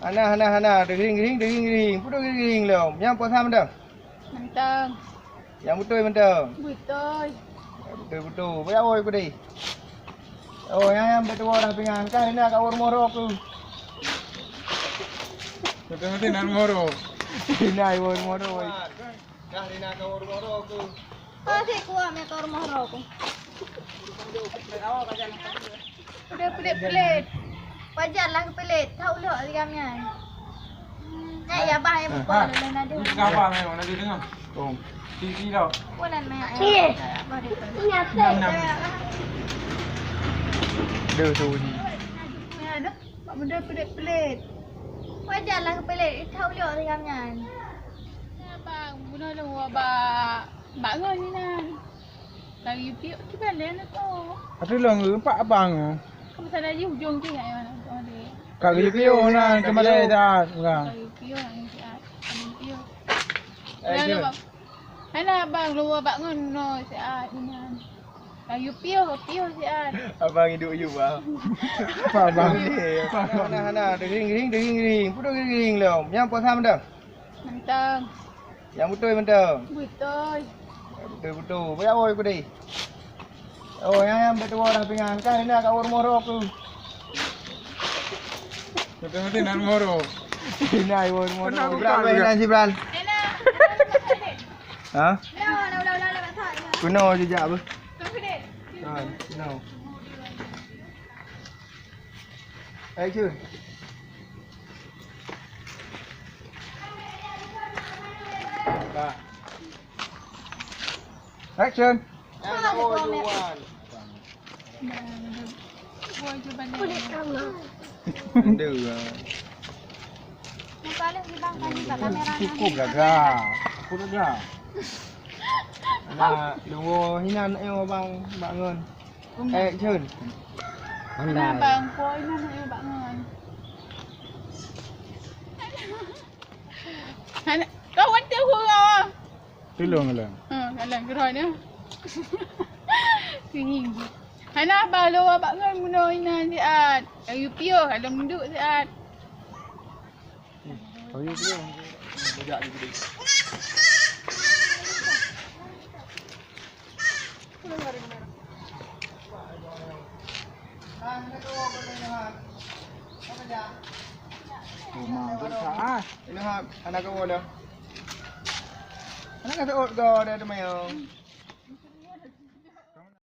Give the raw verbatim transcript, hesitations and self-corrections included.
Hana, hana, hana. Teugiring-giring, teugiring-giring. Peue teugiring-giring lom? Nyang puasa mantong? Mantong. Nyang beutôi mantong? Beutôi. Beutôi-beutôi. Baya woe ku deh. Oh, nyang, nyang beutôi dah pingan. Kah Rina ka woe rumoh droe ku. Beutôi-beutôi na rumoh droe. Rina woe rumoh droe. Kah Rina ka woe rumoh droe ku. Pasi kuah mé ka woe rumoh droe ku. Udah pelit-pelit. Wajar lah keupelit. Tahu lok si Gam nyan. Nah, ya bah, ya buka dulu, nah, dia. Ini apa, Mel? Mana dia dengar? Kong. Sisi tau. Pun nan mé. Iya. Bah, dia tu. Enam, enam. Dia tu ni. Ya, dah. Mak benda pelit-pelit. Wajar lah keupelit. Tahu lok si Gam nyan. Nah, bang, guna lu abang. Bak ngon ni nan. Lagi piuk tu kan dia nak tu. Atu long empat abang. Kamu sana je hujung je, ya, ya, tu dia. Ka geuyue piôh nan keumalée that, urang. Ka geuyue piôh, yang siat. Ka geuyue piôh. Eh, Hana, Jun. Bang. Hana, bang, luwa bak ngon no siat, nyan. Ka geuyue piôh, piôh siat. Abang hidup yub, bang. Apa, bang? Hana, hana, hana. Teugiring-giring, teugiring-giring. Peue teugiring-giring lom? Nyang puasa mantong? Mantong. Nyang beutôi mantong? Beutôi. Beutôi-beutôi. Baya woe ku deh. Oh, nyang, nyang beutôi dah pingan. Kah Rina ka woe rumoh droe ku. Beutôi-beutôi na rumoh droe. Rina woe rumoh droe. Kenapa Bran, kau weh, juga? Nan si Bran. Ha? Keunoe jijak beuh. Ha, keunoe. Action. Ka. Action. Kulit kanga. Aduh, ah. Muka leh ni, bang, tadi kat kamera. Cukup gagah. Cukup gagah. Nah, dua hinan, eh, bang, bangun. Action. Pandai. Abang, poin mana ya, Bak Ngon? Anak, kawan tu hurau. Tolong, Alang. Ha, Alang, gerak ni. Sini. Hana abang lo Bak Ngon guna inan siat. Kayu piôh, kalau menduk siat. Kayu piôh. Bujak di gede. Rumah besar. Ini ha, anak kau dah. Anak kau dah, dah, dah, dah, dah.